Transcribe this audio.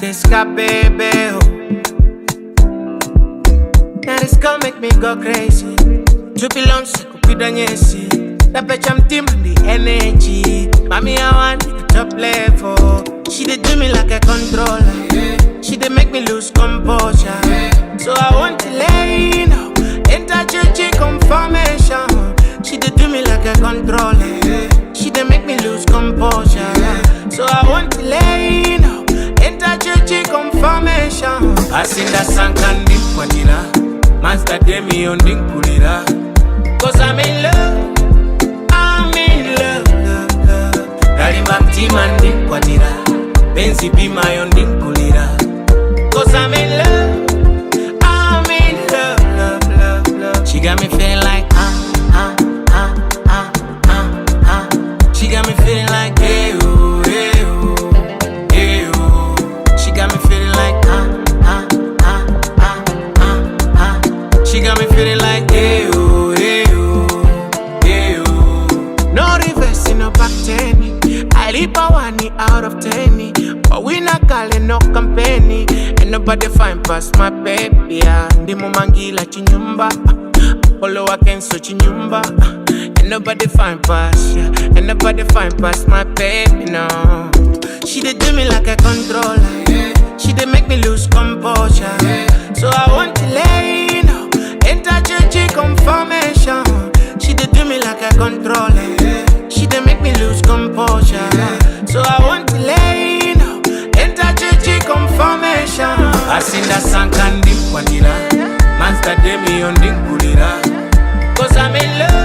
This got baby, oh. Now this girl make me go crazy. Tupilonse kupida nyesi. Napecha mtima the energy. Mami, I want the top level. She dey do me like a controller. She dey make me lose composure. So I want to lay now. Enter church confirmation. She dey do me like a controller. She dey make me lose composure. So I want to lay now. Enter church confirmation. Asinda sanka ndimkwatira. Master Demi ndinkulira. 'Cause I'm in love. I'm in love, love, love. Ndalimba mtima ndinkwatira. Benzi bimayo ndinkulira. 'Cause I'm in love. I'm in love, love, love, love. She got me feeling like ah, ah, ah, ah, ah, ah. She got me feeling like hey, oh, hey, oh, hey, oh. She got me feeling like ah, ah, ah, ah, ah, ah. She got me feeling like hey, oh, hey, oh, hey, oh. No reverse no back ten. I leap a 1 out of 10. But we not calling no company. Ain't nobody find past my baby. Yeah. Ndimumangila chinyumba. Polo wakenso chinyumba. Ain't nobody find past, yeah. Ain't nobody find past my baby, no. She dey do me like a controller. She dey make me lose composure. So I want to lay now. Enter church confirmation. She dey do me like a controller. She dey make me lose composure. So I want to lay now. Enter church confirmation. Asinda sanka ndimkwatira. Master Demi ndinkulira. 'Cause I'm in love.